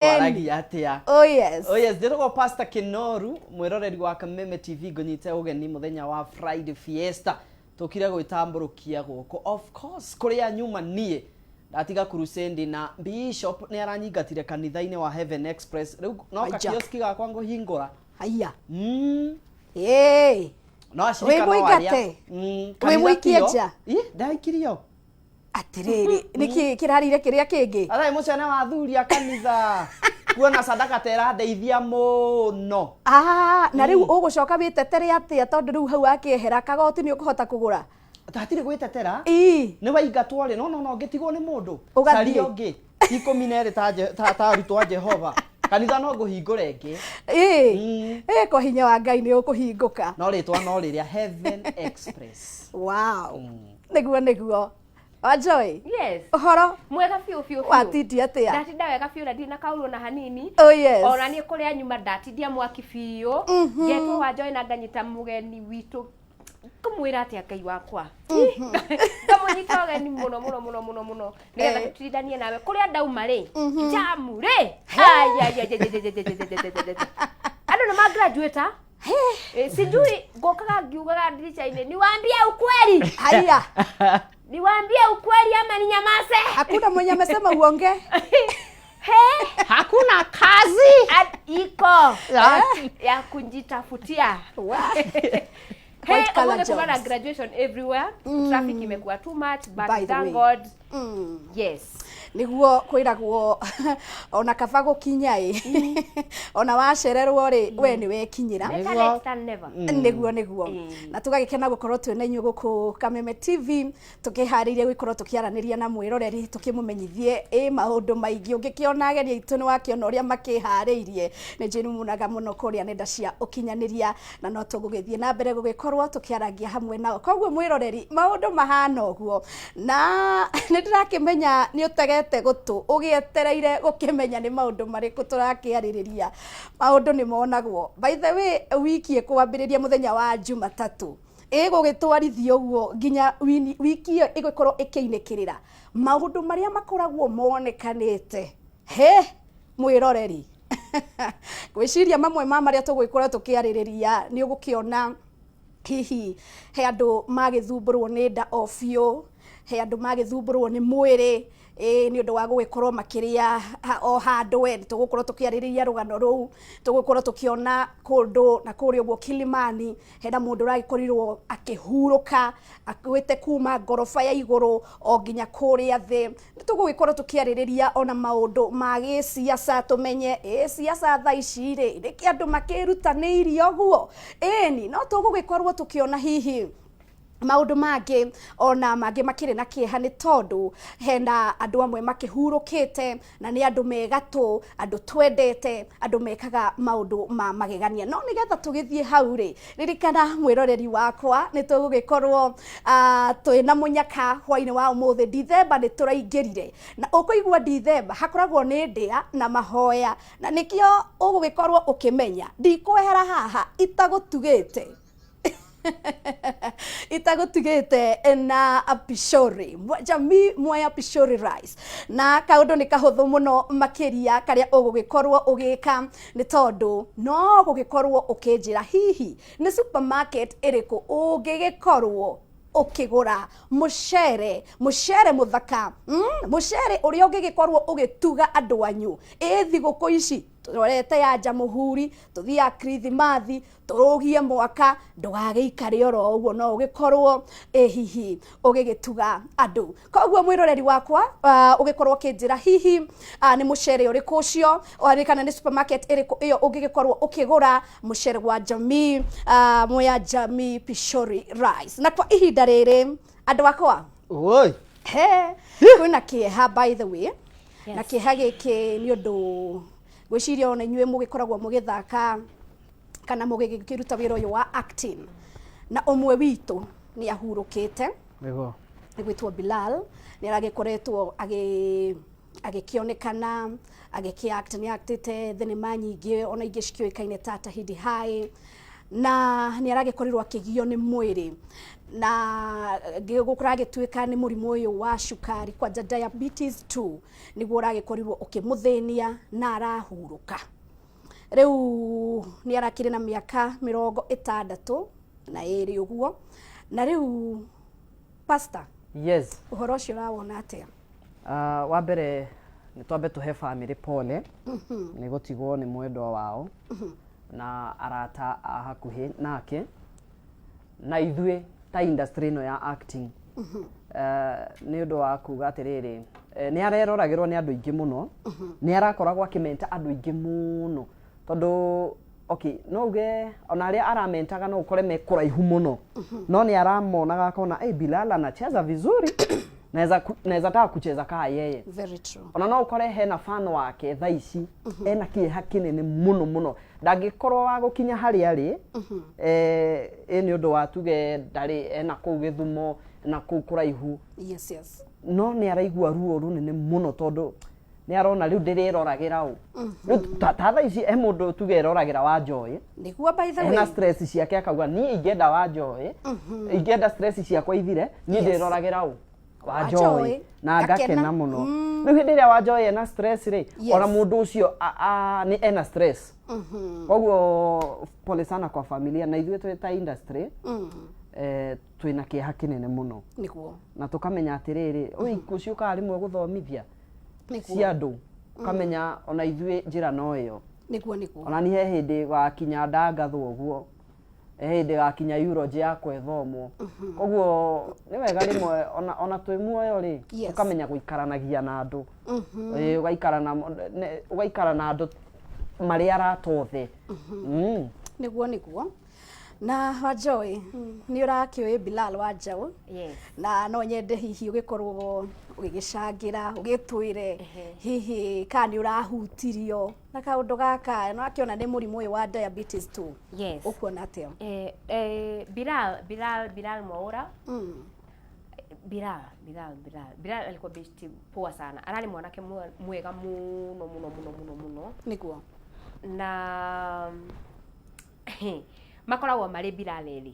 Waragia atia? Oh yes. Oh yes, njĩtagwo Pastor Kinoru, mwĩroreri wa Kameme TV, ngũnyite ũgeni mũthenya wa Friday Fiesta. Tũkire gwĩtambũrũkia gũkũ. Of course, kũrĩa nyuma niĩ ndatiga crusade na Bishop nĩ aranyingatire kanitha-inĩ wa Heaven Express. Rĩu no Aja. kakioski gakwa ngũhingũra. Haya. Ĩĩ. No acirika Wĩ no arĩa. mũingate? Mm, Wĩ kanitha mũikie tiyo. nja? Ĩ, ndaikirio. Atĩrĩrĩ, nĩkĩ kĩrarire kĩrĩa kĩngĩ? Athai mũcene wa athuri a kanitha. Kuona sadaka ta ĩrandeithia mũno. Ah, na rĩu ũgũcoka wĩtetere atĩa tondũ rĩu hau akĩehera kagoti nĩ ũkũhota kũgũra? Hatirĩ gwĩtetera. Ii. Nĩ waingatwo rĩ, no no no ngĩtigwo nĩ mũndũ. Ũgathiĩ. Caria ũngĩ. Ti 12 ta arutwo a Jehova. Kanitha no ngũhingũra ĩngĩ. Ĩĩ. Ĩĩ, kwa hinya wa Ngai nĩ ũkũhingũka. No rĩtwa no rĩrĩa Heaven Express. Wow. Nĩguo nĩguo. Wanjoy. Yes. Ũhoro Mwega biũ biũ biũ. watindia atĩa? Ndatinda wega biũ na ndirĩ na kaũru ona hanini. Oh yes. Ona niĩ kũrĩa nyuma ndatindia mwaki biũ. Ngetwo Wanjoy na nganyita mũgeni witũ. Ngũmwĩra atĩa Ngai wakwa. Ngamũnyita ũgeni mũno mũno mũno mũno mũno nĩgetha tũtindanie nawe kũrĩa ndauma rĩ jamu rĩ. Andũ nĩ ma graduate. Sijui ngũkaga ngiugaga ndirica-inĩ niwaambie ukweli. Haya. Niwaambie ukweli ama ninyamaze? Hakuna mwenye amesema uongee. He, Hakuna kazi. Iko ya kujitafutia. Hey, White collar ũmũthĩ kuma na jobs. graduation everywhere. Traffic imekuwa too much, but By the thank way. God. Yes. Nĩguo kwĩragwo ona kaba gũkinya ĩ ona wacererwo rĩ we nĩ wekinyĩra. Better Nĩguo. late than never. Nĩguo nĩguo, na tũgagĩkena gũkorwo twĩ na inyuĩ gũkũ Kameme TV tũkĩharĩirie gũkorwo tũkĩaranĩria na mwĩroreri tũkĩmũmenyithie ĩ maũndũ maingĩ. Ũngĩkĩona ageni aitũ nĩ wakĩona ũrĩa makĩharĩirie, nĩ njĩrumunaga mũno kũrĩa nenda cia ũkinyanĩria, na no tũgũgĩthiĩ na mbere gũgĩkorwo tũkĩarangia hamwe nao. Koguo mwĩroreri, maũndũ mahana ũguo, na nĩ ndĩrakĩmenya nĩ ũtegete gũtũ ũgĩetereire gũkĩmenya nĩ maũndũ marĩkũ tũrakĩarĩrĩria. Maũndũ nĩ monagwo. By the way, wiki ĩkwambĩrĩria mũthenya wa Jumatatũ, ĩgũgĩtwarithia ũguo nginya wiki ĩyo ĩgũkorwo ĩkĩinĩkĩrĩra maũndũ marĩa makoragwo monekanĩte. He mwĩroreri, ngwĩciria mamwe ma marĩa tũgũgĩkorwo tũkĩarĩrĩria nĩ ũgũkĩona hihi he andũ magĩthumbũrwo nĩ nda o biũ, he andũ magĩthumbũrwo nĩ mwĩrĩ ĩ nĩ ũndũ wa gũgĩkorwo makĩrĩa o handũ. We tũgũkorwo tũkĩarĩrĩria rũgano rũu, tũgũkorwo tũkĩona kũndũ na kũrĩa ũguo Kilimani hena mũndũ ũragĩkorirwo akĩhurũka agwĩte kuma ngoroba ya igũrũ o nginya kũrĩa thĩ. Nĩ tũgũgĩkorwo tũkĩarĩrĩria ona maũndũ ma gĩciaca, tũmenye ĩ ciaca thaa ici rĩ nĩkĩ andũ makĩrutanĩirie ũguo. Ĩni no tũgũgĩkorwo tũkĩona hihi maũndũ mangĩ ona mangĩ makĩrĩ na kĩeha nĩ tondũ hena andũ amwe makĩhurũkĩte na nĩ andũ megatũ, andũ twendete, andũ mekaga maũndũ ma magegania. No nĩgetha tũgĩthiĩ hau rĩ, ririkana mwĩroreri wakwa nĩ tũgũgĩkorwo twĩna mũnyaka hwainĩ wa ũmũthĩ. Dithemba nĩ tũraingĩrire, na ũkũigua Dithemba hakoragwo nĩ ndĩa na mahoya, na nĩkĩo ũgũgĩkorwo ũkĩmenya ndikwehera haha itagũtugĩte itagũtigĩte na pishori jamii Mwea Pishori Rice. Na kaũndũ nĩ kahũthũ mũno makĩria karĩa ũgũgĩkorwo ũgĩka nĩ tondũ no gũgĩkorwo ũkĩnjĩra hihi nĩ supermarket ĩrĩkũ ũngĩgĩkorwo ũkĩgũra mũcere, mũcere mũthaka, mũcere ũrĩa ũngĩgĩkorwo ũgĩtuga andũ anyu ĩ thigũkũ ici tũrorete ya Jamhuri, tũthiaga Kirithimathi, tũrũgie mwaka, ndũgagĩikare oro ũguo, no ũgĩkorwo ĩ hihi ũgĩgĩtuga andũ. Koguo mwĩroreri wakwa, ũgĩkorwo ũkĩnjĩra hihi nĩ mũcere ũrĩkũ ũcio kana nĩ supermarket ĩrĩkũ ĩyo ũngĩgĩkorwo ũkĩgũra mũcere wa jamii, Mwea Jamii Pishori Rice. Na kwa ihinda rĩrĩ andũ akwa, Oi. he kwĩna kĩeha, by the way, na kĩeha gĩkĩ nĩ ũndũ ngwĩciria ona inyuĩ mũgĩkoragwo mũgĩthaka kana mũgĩkĩruta wĩra ũyũ wa acting, na ũmwe witũ nĩ ahurũkĩte. Nĩguo. Gwĩtwo Bilal, nĩ aragĩkoretwo agĩkĩonekana agĩkĩ act, nĩ actĩte thenema nyingĩ ona ingĩ cikĩũĩkaine ta Tahidi High. Na nĩ aragĩkorirwo akĩgio nĩ mwĩrĩ na gũkũragĩtuĩka nĩ mũrimũ ũyũ wa cukari, kwanja diabetes 2 nĩguo ũragĩkorirwo ũkĩmũthĩnia na arahurũka. Rĩu nĩ arakĩrĩ na mĩaka 62 ũguo. Na rĩu pastor, Yes. ũhoro ũcio ũrawona atĩa? Wa mbere nĩ twambe tũhe family pole nĩ gũtigwo nĩ mwendwa wao na arata a hakuhĩ nake na ithuĩ ta industry ĩno ya acting. Nĩ ũndũ wa kuga atĩrĩrĩ, nĩ areroragĩrwo nĩ andũ aingĩ mũno, nĩ arakoragwo akĩmenta andũ aingĩ mũno, tondũ okay, no uge ona arĩa aramentaga no ũkore me kũraihu mũno, no nĩ aramonaga akona, "Hey, Bilal anacheza vizuri, naweza taka kucheza kaa yeye." Very true. Ona no ũkore hena fan wake thaa ici ena kĩeha kĩnene mũno mũno, ndangĩkorwo wa gũkinya harĩa arĩ, ĩ nĩ ũndũ wa tuge ndarĩ ena kũu Gĩthumo na kũu kũraihu, no nĩ araigua ruo rũnene mũno tondũ nĩ arona rĩu ndĩrĩroragĩra ũ rĩu ta thaa ici he mũndũ tuge eroragĩra wa Joy Nĩguo, by the way, ena stress ciake, akauga niĩ ingĩenda wa Joy, ingĩenda stress ciakwa ithire, niĩ ndĩroragĩra ũ wa Wa Joy Joy. na Ngakena. ngakena mũno. Rĩu hĩndĩ ĩrĩa wa Joy ena stress rĩ, ona mũndũ ũcio nĩ ena stress. Koguo pole sana kwa familia, na ithuĩ twĩ ta industry twĩna kĩeha kĩnene mũno na tũkamenya atĩrĩrĩ, ũ ikuũ ciũkaga rĩmwe gũthomithia cia andũ, ũkamenya ona ithuĩ njĩra no ĩyo. Nĩguo nĩguo. Ona ni he hĩndĩ wakinya ndangathwo ũguo, he hĩndĩ wakinya eulogy yakwa ĩthomwo. Koguo nĩ wega rĩmwe ona twĩ muoyo rĩ, ũkamenya gũikaranagia na andũ. Ĩĩ, ũgaikara na andũ marĩ arata othe. Nĩguo nĩguo. Na Wanjoy, nĩ ũrakĩũĩ Bilal Wanjaũ? Yes. Na no nyende hihi ũgĩkorwo ũgĩgĩcangĩra, ũgĩtwĩre hihi kana nĩ ũrahutirio na kaũndũ gaka, no akĩona nĩ mũrimũ ũyũ wa diabetes 2. Yes. Ũkuona atĩa? Bilal Mwaura. Bilal alikuwa besti poa sana. Ararĩ mwanake mwega mũno mũno mũno mũno mũno. Na makoragwo marĩ Bilal erĩ.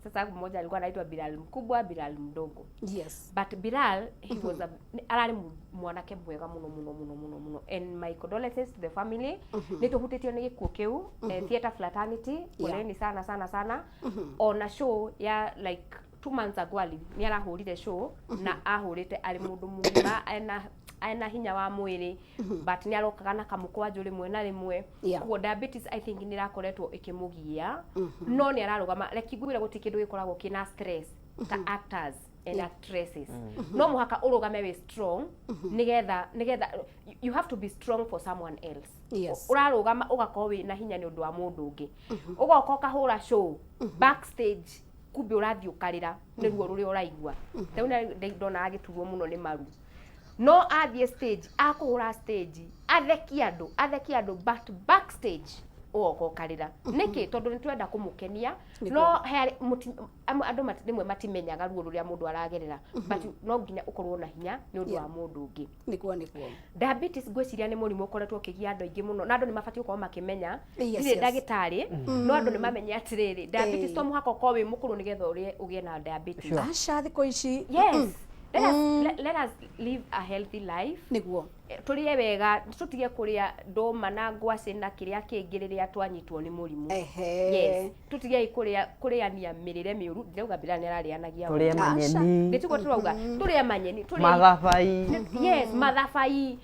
Sasa mmoja alikuwa anaitwa Bilal mkubwa, Bilal mdogo. But Bilal, he was a ararĩ mwanake mwega mũno mũno mũno mũno mũno, and my condolences to the family. Nĩ tũhutĩtio nĩ gĩkuũ kĩu, theatre fraternity, poleni sana sana sana. Ona show ya like 2 months ago ali nĩ arahũrire show na ahũrĩte arĩ mũndũ mũgima ena hinya wa mwĩrĩ, but nĩ arokaga na kamũkwanjũ rĩmwe na rĩmwe. Koguo diabetes, I think, nĩ ĩrakoretwo ĩkĩmũgia, no nĩ ararũgama. Reke ngwĩre, gũtirĩ kĩndũ gĩkoragwo kĩna stress ta actors and actresses. No mũhaka ũrũgame wĩ strong nĩgetha you have to be strong for someone else. Ũrarũgama ũgakorwo wĩ na hinya nĩ ũndũ wa mũndũ ũngĩ, ũgoka ũkahũra show, backstage kumbe ũrathiĩ ũkarĩra nĩ ruo rũrĩa ũraigua. Rĩu ndona agĩturwo mũno nĩ maru, no athiĩ stage akũhũra stage athekie andũ, but backstage ũgoka ũkarĩra. Nĩkĩ? Tondũ nĩ twenda kũmũkenia. No he andũ rĩmwe matimenyaga ruo rũrĩa mũndũ aragerera, but no nginya ũkorwo na hinya nĩ ũndũ wa mũndũ ũngĩ. Nĩguo nĩguo. Diabetes ngwĩciria nĩ mũrimũ ũkoretwo ũkĩgia andũ aingĩ mũno, na andũ nĩ mabatiĩ gũkorwo makĩmenya. Yes, Ndirĩ ndagĩtarĩ, no andũ nĩ mamenye atĩrĩrĩ, diabetes to mũhaka ũkorwo wĩ mũkũrũ nĩgetha ũrĩe ũgĩe na diabetes. Aca, thikũ ici. Yes, let us live a healthy life. Tũrĩe wega, tũtige kũrĩa ndũma na ngwacĩ na kĩrĩa kĩngĩ rĩrĩa twanyitwo nĩ mũrimũ. Yes, tũtigei kũrĩa kũrĩania mĩrĩre mĩũru. Ndirauga Bilal nĩ ararĩanagia Tũrĩe ũru. manyeni. Nĩtiguo tũrauga tũrĩe manyeni, tũrĩe mathabai. Yes, mathabai,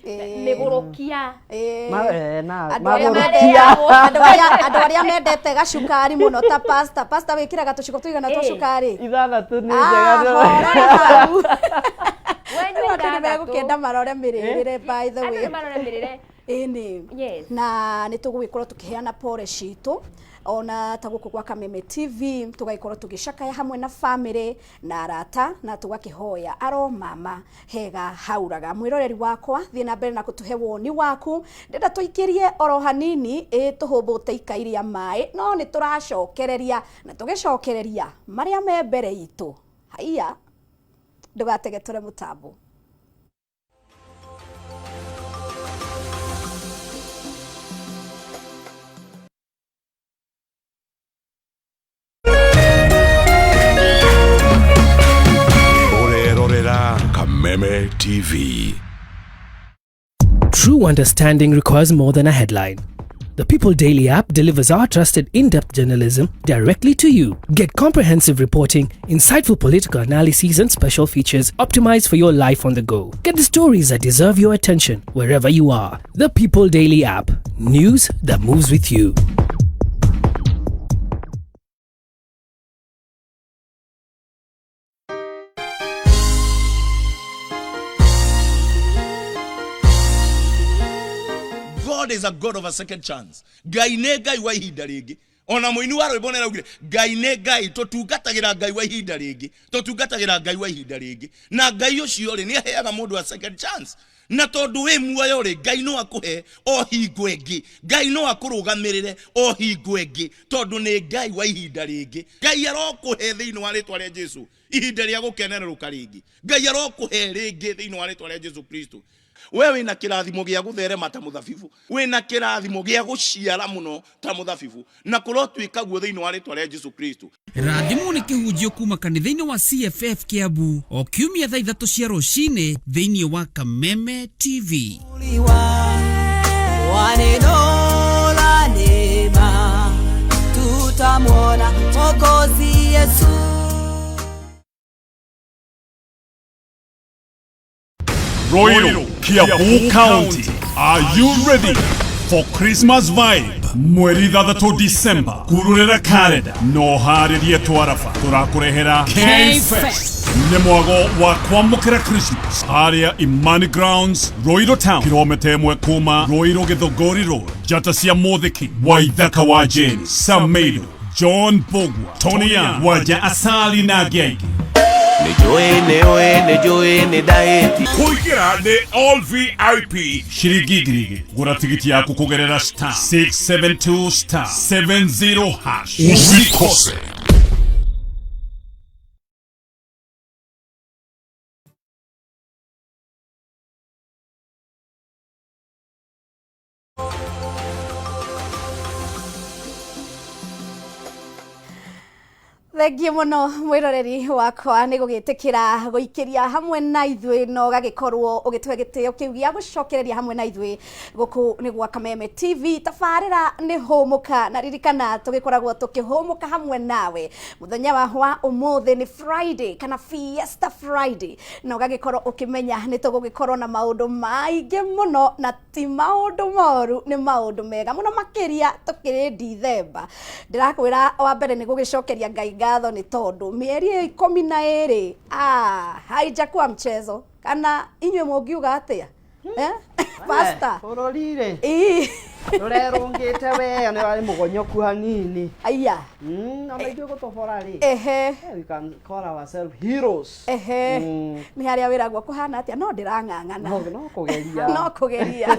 mĩgũrũkia. Na Andũ arĩa magũrũkia. Andũ arĩa mendete gacukari mũno ta pasta, pasta wĩkĩraga tũciko tũigana twa cukari? 6 nĩ Ah, njega. horera hau. Wenyue Andũ nĩ 6. megũkĩenda marore mĩrĩre, by the Andũ way. nĩ marore mĩrĩre. Ĩni. Na nĩ tũgũgĩkorwo tũkĩheana pore citũ ona ta gũkũ gwa Kameme TV, tũgagĩkorwo tũgĩcakaya hamwe na family na arata, na tũgakĩhoya aro mama hega hauraga. Mwĩroreri wakwa, thiĩ na mbere na kũtũhe woni waku. Ndĩrenda tũikĩrie oro hanini, ĩ tũhũmbũte ikai rĩa maĩ, no nĩ tũracokereria na tũgĩcokereria marĩa me mbere itũ. Haiya, ndũgategetũre mũtambo. TV. True understanding requires more than a headline. The People Daily app delivers our trusted in depth journalism directly to you. Get comprehensive reporting, insightful political analyses, and special features optimized for your life on the go. Get the stories that deserve your attention wherever you are. The People Daily app. News that moves with you. God is a God of a second chance. Ngai nĩ Ngai wa ihinda rĩngĩ. Ona mũini wa rwĩmbo nĩaraugire Ngai nĩ Ngai, tũtungatagĩra Ngai wa ihinda rĩngĩ, tũtungatagĩra Ngai wa ihinda rĩngĩ. Na Ngai ũcio rĩ, nĩ aheaga mũndũ a second chance. Na tondũ wĩ muoyo rĩ, Ngai no akũhe o hingo ĩngĩ, Ngai no akũrũgamĩrĩre o hingo ĩngĩ, tondũ nĩ Ngai wa ihinda rĩngĩ. Ngai arokũhe thĩinĩ wa rĩtwa rĩa Jesu ihinda rĩa gũkenererũka rĩngĩ. Ngai arokũhe rĩngĩ thĩinĩ wa rĩtwa rĩa Jesu Kristo. We wĩna kĩrathimo gĩa gũtherema ta mũthabibu, wĩna kĩrathimo gĩa gũciara mũno ta mũthabibu, na kũrotuĩka guo thĩinĩ wa rĩtwa rĩa Jesu Kristo. Rathimwo nĩ kĩhunjio kuma kanitha-inĩ wa CFF Kiambu o kiumia thaa 3 cia rũcinĩ thĩinĩ wa Kameme TV. Wa neno la neema tutamwona Mwokozi Yesu. Ruiru, Kiambu County. Are you ready for Christmas vibe? Mweri 6 December, kururira kalenda no harĩrie twaraba tũrakũrehera K-Fest. Nĩ mwago wa kwamũkĩra Christmas harĩa Imani Grounds, Ruiru Town, kilomita 1 kuma Ruiru Githũngũri Road. Njata cia Mũthiki, Waithaka wa Jane, Samedo, John Bogwa, Tony Young, Wanja Asali na angĩ aingĩ. Nĩ njũĩ nĩ ndahĩti. Kũingĩra nĩ all VIP ciringi 2,000. Gũra tigiti yaku kũgerera star 672 star 70 hash. Usikose. Thengiũ mũno mwĩroreri wakwa nĩ gũgĩtĩkĩra gũikĩria hamwe na ithuĩ na ũgagĩkorwo ũgĩtũhe gĩtĩo kĩu gĩa gũcokereria hamwe na ithuĩ gũkũ nĩ gwa Kameme TV. Tabarĩra nĩ hũmũka, na ririkana tũgĩkoragwo tũkĩhũmũka hamwe nawe mũthenya wa ũmũthĩ nĩ Friday kana Fiesta Friday, na ũgagĩkorwo ũkĩmenya nĩ tũgũgĩkorwo na maũndũ maingĩ mũno, na ti maũndũ moru, nĩ maũndũ mega mũno makĩria tũkĩrĩ Dithemba. Ndĩrakwĩra wa mbere nĩ gũgĩcokeria Ngai ngatho nĩ tondũ mĩeri ĩyo 12 haijakuwa mchezo. Kana inyuĩ mũngiuga atĩa? Pastor. Bũrũri rĩ. Ii. Ndũrerũngĩte we, nĩ warĩ mũgonyoku hanini. Aya. Ona ithuĩ gũtobora rĩ. Ehe. We can call ourselves heroes. Ehe. Nĩ harĩa wĩragwo kũhana atĩa, no ndĩrang'ang'ana. No kũgeria. No kũgeria.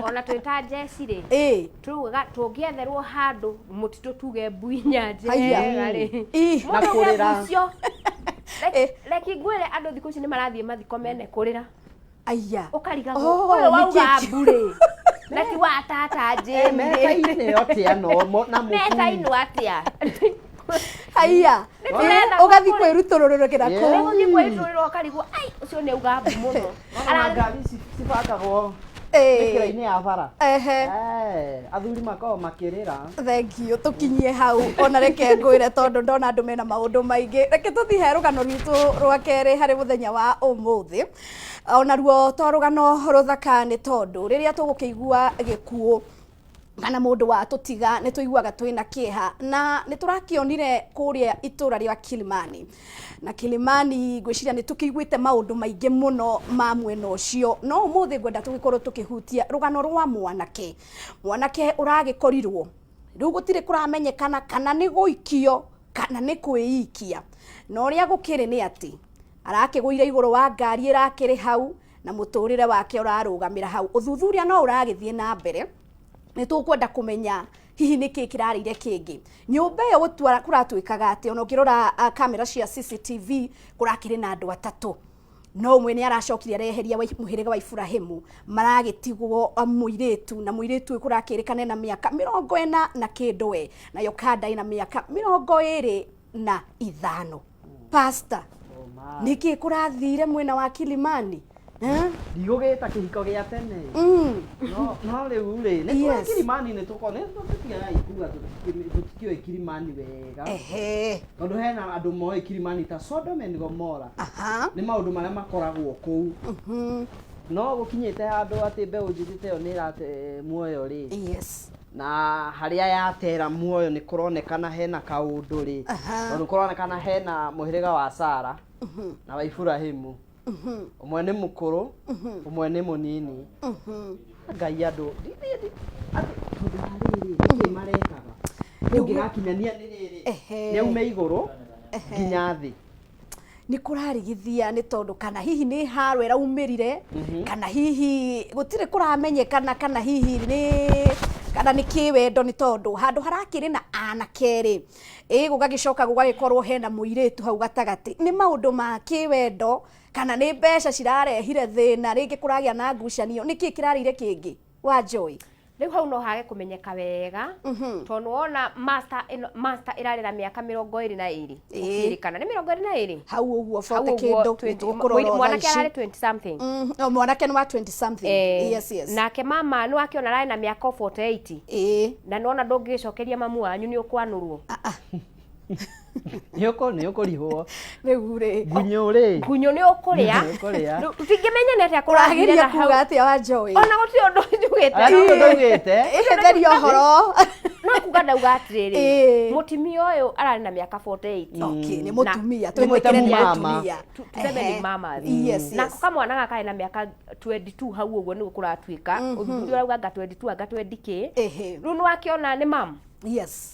Ona twĩ ta njeci rĩ. Ĩĩ. Tugaga tũngĩetherwo handũ mũtitũ tuge mbui nyanjĩ Aya. wega rĩ. Ĩ. Na Mũndũ auge kũrĩra. mbui icio. Reki ngwĩre andũ thikũ ici nĩ marathiĩ mathiko mene kũrĩra. Aya. Ũkarigagwo Oh, ũyũ wauga nĩkĩ mbu rĩ. Na ti wa tata Jane. Metainĩ atĩa no na mũkui. Metainwo atĩa? Aya. Nĩtũretha Ũgathiĩ kũrĩ- kwĩrutũrũrũkĩra Yeah. kũu. Nĩgũthiĩ kwĩrutũrũrĩra ũkarigwo ai ũcio nĩ auga mbu mũno. Ona ngari cibangagwo Ĩĩ. mĩkĩra-inĩ ya bara. Ehe. Athuri makoragwo makĩrĩra. Thengiũ, tũkinyie hau ona reke ngwĩre tondũ ndona andũ mena maũndũ maingĩ. Reke tũthiĩ he rũgano rwitũ rwa kerĩ harĩ mũthenya wa ũmũthĩ. Onaruo to rũgano rũthaka nĩ tondũ rĩrĩa tũgũkĩigua gĩkuũ kana mũndũ wa tũtiga nĩ tũiguaga twĩna kĩeha, na nĩ tũrakĩonire kũrĩa itũra rĩa Kilimani. Na Kilimani ngwĩciria nĩ tũkĩiguĩte maũndũ maingĩ mũno ma mwena ũcio, no ũmũthĩ ngwenda tũgĩkorwo tũkĩhutia rũgano rwa mwanake. Mwanake ũragĩkorirwo rĩu gũtirĩ kũramenyekana kana nĩ gũikio kana nĩ kwĩikia, na ũrĩa gũkĩrĩ nĩ atĩ arakĩgũire igũrũ wa ngari ĩrakĩrĩ hau na mũtũrĩre wake ũrarũgamĩra hau. Ũthuthuria no ũragĩthiĩ na mbere, nĩ tũkwenda kũmenya hihi nĩ kĩĩ kĩrarĩire kĩngĩ. Nyũmba ĩyo kũratuĩkaga atĩ ona ũngĩrora kamera cia CCTV kũrakĩrĩ na andũ atatũ, no ũmwe nĩ aracokire areheria mũhĩrĩga wa Iburahĩmu, maragĩtigwo mũirĩtu, na mũirĩtu ũyũ kũrakĩrĩkana ena mĩaka 40 na kĩndũ we, nayo kanda ĩna mĩaka 25. Pastor, nĩkĩ kũrathire mwena wa Kilimani? Ndigũgĩta kĩhiko gĩa tene. No no rĩu rĩ, nĩ tũĩ Kilimani nĩ tũkorwo nĩ tũtigaga kuga tũtikĩũĩ Kilimani wega. Tondũ hena andũ moĩ Kilimani ta Sodom and Gomorrah. Nĩ maũndũ marĩa makoragwo kũu. No gũkinyĩte handũ atĩ mbeũ njĩthĩ ta ĩyo nĩ ĩrate muoyo rĩ. Na harĩa yatera muoyo nĩ kũronekana hena kaũndũ rĩ. Tondũ kũronekana hena mũhĩrĩga wa Sara na wa Iburahimu. Ũmwe nĩ mũkũrũ, ũmwe nĩ mũnini. Ngai andũ atĩ tondũ wa rĩrĩ nĩkĩ marekaga ũngĩgakinyania nĩ rĩrĩ nĩ aume igũrũ nginya thĩ. Nĩ kũrarigithia nĩ tondũ kana hihi nĩ haro ĩraumĩrire, kana hihi gũtirĩ kũramenyekana, kana hihi nĩ kana nĩ kĩwendo, nĩ tondũ handũ harakĩrĩ na anake rĩ, ĩ gũgagĩcoka gũgagĩkorwo hena mũirĩtu hau gatagatĩ, nĩ maũndũ ma kĩwendo kana nĩ mbeca cirarehire thĩna, rĩngĩ kũragĩa na ngucanio, nĩkĩ kĩrarĩire kĩngĩ wa Joy? Rĩu hau no hage kũmenyeka wega, tondũ wona master ĩno, master ĩrarĩ na mĩaka 22. Gũkĩrĩkana nĩ 22. Hau ũguo. Hau 40 ũguo. kĩndũ. 20 tũkũrora o mwanake thaa ici. ararĩ 20 something. No, mwanake nĩ wa 20 something. Yes. Nake mama nĩ wakĩona ararĩ na mĩaka o 48. Na nĩwona ndũngĩgĩcokeria mamu wanyu, nĩ ũkwanũrwo. Nĩ ũkũrihwo. Rĩu rĩ, Ngunyũ rĩ. Ngunyũ nĩ ũkũrĩa. Nĩ ũkũrĩa. Rĩu tũtingĩmenya nĩ atĩa kũrathire Ũrageria na hau. kuga atĩa wa Joy? Ona gũtirĩ ũndũ njugĩte. Ona ũndũ ndaugĩte. Ĩtheria ũhoro. No kuga ndauga atĩrĩrĩ, mũtumia ũyũ ararĩ na mĩaka 48. Okay, nĩ mũtumia, Nĩ mwĩte twĩtĩkĩre nĩ mama. mũtumia. Tuseme ni mamas. Nako kamwana gaka karĩ na mĩaka 22 hau ũguo nĩguo kũratuĩka. Ũthuthuria ũrauga anga 22 anga 20 kĩ. Rĩu nĩwakĩona nĩ mam.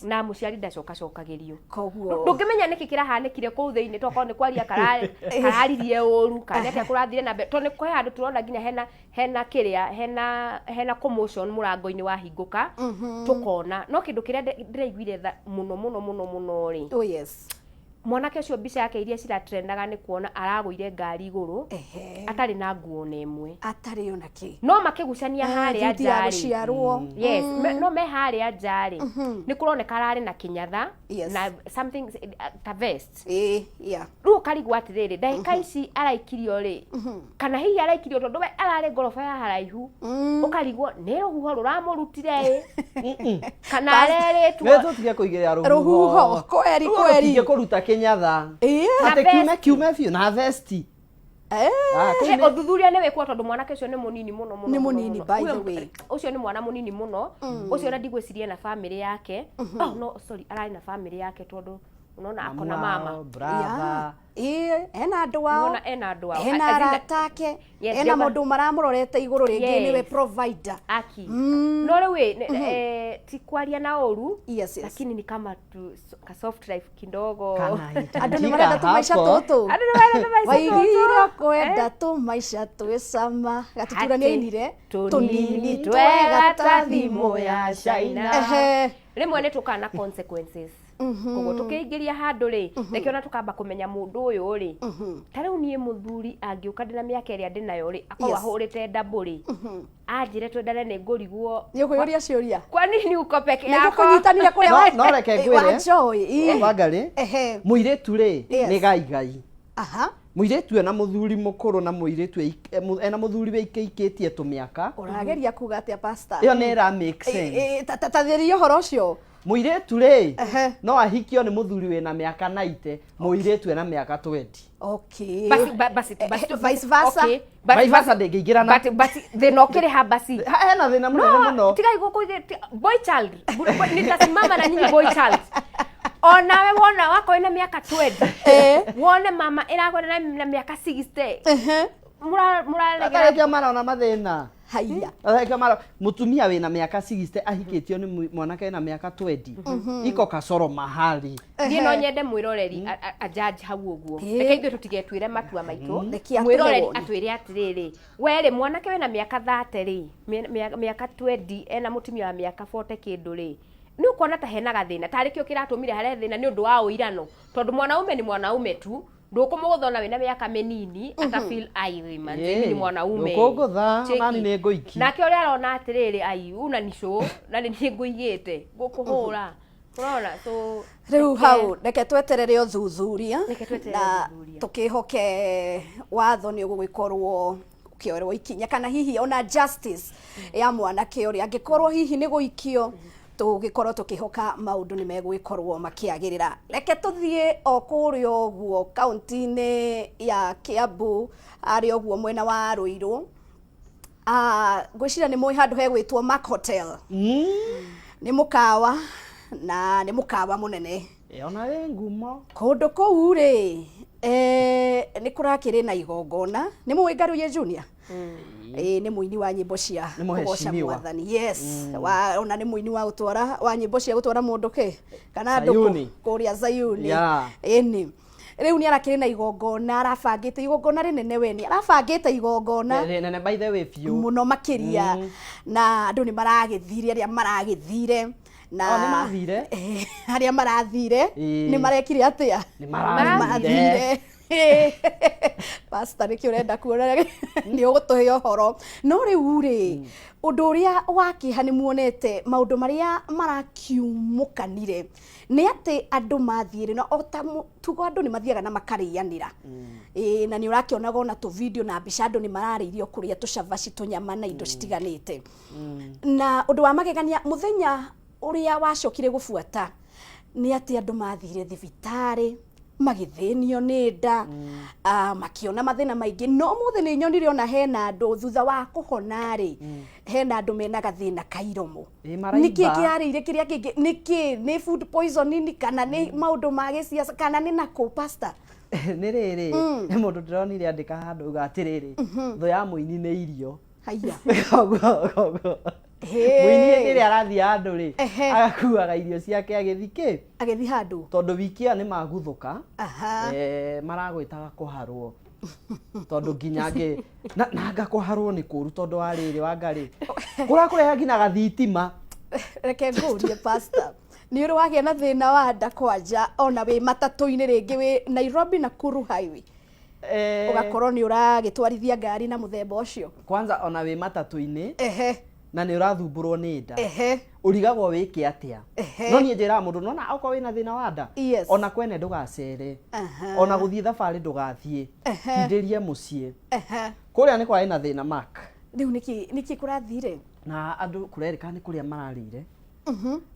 Na mũciari ndacokacokagĩrio. Koguo ndũngĩmenya nĩkĩ kĩrahanĩkire kũu thĩinĩ, tokorwo nĩ kwaria kararirie ũru, kana nĩ atĩa kũrathire na mbere, tondũ nĩ kwĩ handũ tũrona nginya hena kĩrĩa hena commotion mũrango-inĩ wahingũka, tũkona. No kĩndũ kĩrĩa ndĩraiguire tha mũno mũno mũno mũno rĩ, Oh yes. mwanake ũcio mbica yake iria ciratrendaga nĩ kuona aragũire ngari igũrũ atarĩ na nguo ona ĩmwe. Atarĩ ona kĩ. No makĩgucania harĩa Thuti ya nja rĩ. gũciarwo. Yes, no me harĩa nja rĩ, nĩ kũroneka ararĩ na kĩnyatha na something ta vest. Rĩu ũkarigwo atĩrĩrĩ, ndagĩka ici araikirio rĩ, kana hihi araikirio tondũ we ararĩ ngoroba ya haraihu, ũkarigwo nĩ rũhuho rũramũrutire ĩ, kana arerĩtwo. Nĩ tũtige kũigĩrĩra rũhuho. Rũhuho, kweri, Rũhuho kweri. rũtingĩ kũruta kĩnyatha. Na Atĩ kiume vesti. kiume biũ na vesti. He, ũthuthuria nĩ wĩkwo tondũ mwanake ũcio nĩ mũnini mũno mũno Nĩ mũno, mũnini, mũno. by the Ũyũ- way. Ũcio nĩ mwana mũnini mũno ũcio, ona ndigwĩciria na famĩlĩ yake. Oh, no sorry, ararĩ na famĩlĩ yake tondũ unaona ako na mama. Brother. Ĩĩ, ena andũ ao. Nĩwona ena andũ ao. Ena arata ake. Yes, Ena ndĩauga- mũndũ maramũrorete igũrũ rĩngĩ nĩwe provider. Aki no rĩu ĩ, ti kwaria na ũru, Yes. lakini ni kama tu ka soft life kidogo. Andũ nĩ marenda tũmaica tũtũ. Andũ nĩ marenda tũmaica Waigire tũtũ. kwenda tũmaica twĩ cama gatutura nĩ Atĩ ainire tũnini twega ta thimũ ya China. Rĩmwe nĩ tũkaga na consequences, koguo tũkĩingĩria handũ rĩ, reke ona tũkamba kũmenya mũndũ ũyũ rĩ. Ta rĩu niĩ mũthuri angĩũka ndĩ na mĩaka ĩrĩa ndĩ nayo rĩ, akorwo ahũrĩte ndabũ rĩ, anjĩre twendane, nĩ ngũrigwo. Nĩ ũkwĩyũria ciũria. Kwa nini uko peke Nĩ yako? ngũkũnyitanĩra kũrĩa No reke ngwĩre. wa Joy, ĩ. Wangarĩ, mũirĩtu rĩ, nĩ gaigai. Mũirĩtu ena mũthuri mũkũrũ na mũirĩtu ena mũthuri wĩikĩikĩtie tũmĩaka. Ũrageria kuga atĩa, pastor? Ĩyo nĩ ĩra make sense. Tathĩria ũhoro ũcio. Mũirĩtu rĩ, no ahikio nĩ mũthuri wĩna mĩaka 90, mũirĩtu ena mĩaka 20. Okay. Basi basi basi Vice versa. Okay. But- Vice versa ndĩngĩingĩrana. But thĩna ũkĩrĩ ha basi? Hena thĩna mũnene mũno. Tigai gũkũ boy child. Nitasimama na nyinyi boy child. Onawe wona wakorwo na mĩaka 20, wone mama ĩrakwenda na mĩaka 60, mũraregera. Atarĩkĩo marona mathĩna. Haiya. Atarĩkĩo mara mũtumia wĩna mĩaka 60 ahikĩtio nĩ mwanake wĩna mĩaka 20, iko kasoro mahali. Niĩ no nyende mwĩroreri a judge hau ũguo. Reke ithuĩ tũtigetuĩre matua maitũ. Reke atũhe Mwĩroreri woni. atwĩre atĩrĩrĩ, we rĩ, mwanake wĩna mĩaka 30 rĩ, mĩaka 20 ena mũtumia wa mĩaka 40 kĩndũ rĩ, nĩ ũkuona ta hena gathĩna, tarĩ kĩo kĩratũmire harehe thĩna nĩ ũndũ wa ũirano, tondũ mwanaume ni mwanaume tu, ndũkũmũgũtha ona wĩna mĩaka mĩnini ata feel ai we manze, mimi ni mwanaume. Ndũkũngũtha, Cheki. nani nĩ ngũiki. Nake ũrĩa arona atĩrĩrĩ, ai una nishow na nĩ niĩ ngũigĩte ngũkũhũra, ũrona? So Rĩu hau reke tweterere ũthuthuria Reke tweterere na ũthuthuria. tũkĩhoke watho nĩ ũgũgĩkorwo gũkĩoerwo ikinya kana hihi ona justice ya mwanake ũrĩa angĩkorwo hihi nĩ gũikio tũgĩkorwo tũkĩhoka maũndũ nĩ megũgĩkorwo makĩagĩrĩra. Reke tũthiĩ o kũrĩa ũguo kaunti-inĩ ya Kiambu, harĩa ũguo mwena wa Ruiru. Ngwĩciria nĩ mũĩ handũ hegwĩtwo Mark Hotel. Nĩ mũkawa na nĩ mũkawa mũnene. Ona wĩ ngumo. Kũndũ kũu rĩ, nĩ kũrakĩrĩ na igongona. Nĩ mũĩ Ngaruiya Junior? Ĩĩ, nĩ mũini wa nyĩmbo cia Nĩ kũgoca mũheshimiwa. mwathani. Yes. Wa, ona nĩ mũini wa gũtwara wa nyĩmbo cia gũtwara mũndũ kĩ kana andũ Zayuni. kũrĩa Zayuni. Yeah. Ĩni. Rĩu nĩ arakĩrĩ na igongona, arabangĩte igongona rĩnene, we nĩ arabangĩte igongona nene by the way biũ. Mũno makĩria, na andũ nĩ maragĩthire, arĩa maragĩthire na Oh, nĩ mathire? Arĩa marathire Ĩĩ. nĩ marekire atĩa? Nĩ marathire. Mathire. Pastor, nĩkĩ ũrenda kuona nĩ ũgũtũhe ũhoro? No rĩu rĩ, ũndũ ũrĩa wa kĩeha nĩ muonete maũndũ marĩa marakiumũkanire nĩ atĩ andũ mathiĩ na o ta tugo andũ nĩ mathiaga na makarĩanĩra. Ĩĩ, na nĩ ũrakĩonaga ona tũ video na mbica, andũ nĩ mararĩirio kũrĩa tũcabaci, tũnyama na indo citiganĩte. Na ũndũ wa magegania mũthenya ũrĩa wacokire gũbuata nĩ atĩ andũ mathire thibitarĩ magĩthĩnio nĩ nda, makĩona mathĩna maingĩ. No mũthĩ nĩ nyonire ona hena andũ thutha wa kũhona rĩ, hena andũ mena gathĩna ka iromo. Ĩ, maraimba. Nĩkĩ kĩarĩire kĩrĩa kĩngĩ? Nĩkĩ? Nĩ food poisoning kana nĩ maũndũ ma gĩciaca kana nĩ nakũ, pastor? Nĩ rĩrĩ, nĩ mũndũ ndĩronire andĩka handũ uga atĩrĩrĩ, thũ ya mũini nĩ irio. Haiya. Koguo mũini hĩndĩ ĩrĩa arathiĩ handũ rĩ, agakuaga irio ciake agĩthiĩ kĩ agĩthiĩ handũ, tondũ wiki ĩyo nĩ maguthũka. Aha. Maragwĩtaga kũharwo, tondũ nginya ngĩ na nga kũharwo nĩ kũru, tondũ wa rĩrĩ wanga rĩ kũrakũreha nginya gathitima. Reke ngũrie, pastor, nĩ ũrĩ wagĩa na thĩna wa nda kwanja ona wĩ matatũ-inĩ, rĩngĩ wĩ Nairobi Nakuru highway, ũgakorwo nĩ ũragĩtwarithia ngari na mũthemba ũcio? Kwanza ona wĩ matatũ-inĩ na nĩ ũrathumbũrwo nĩ nda, ũrigagwo wĩke atĩa. No niĩ njĩraga mũndũ, nona okorwo wĩna thĩna wa nda, ona kwene ndũgacere, ona gũthiĩ thabarĩ ndũgathiĩ, tindĩrie mũciĩ. Kũrĩa nĩ kwarĩ na thĩna, Mark. Rĩu nĩkĩ kũrathire? Na andũ kũrerĩkana nĩ kũrĩa mararĩire,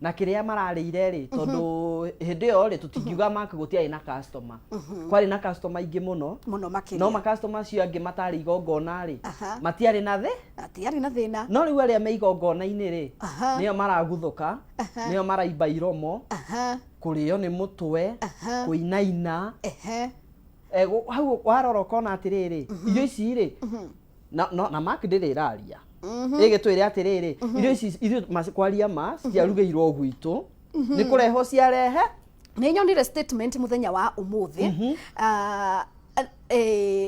na kĩrĩa mararĩire rĩ, tondũ hĩndĩ ĩyo rĩ, tũtingiuga Mark gũtiarĩ na customer, kwarĩ na customer aingĩ mũno. Mũno makĩria. No macustomer acio angĩ matarĩ igongona rĩ, matiarĩ na thĩ matiarĩ na thĩna. No rĩu arĩa me igongona-inĩ rĩ, nĩo maraguthũka, nĩo maraimba iromo, kũrĩo nĩ mũtwe, kũinaina. Hau warora ũkona atĩrĩrĩ, irio ici rĩ, na Mark ndĩrĩ ĩraria ĩgĩtwĩre atĩrĩrĩ, irio ici ithuĩ kwaria ma citiarugĩirwo gwitũ, nĩ kũrehwo ciarehe. Nĩ nyonire statement mũthenya wa ũmũthĩ.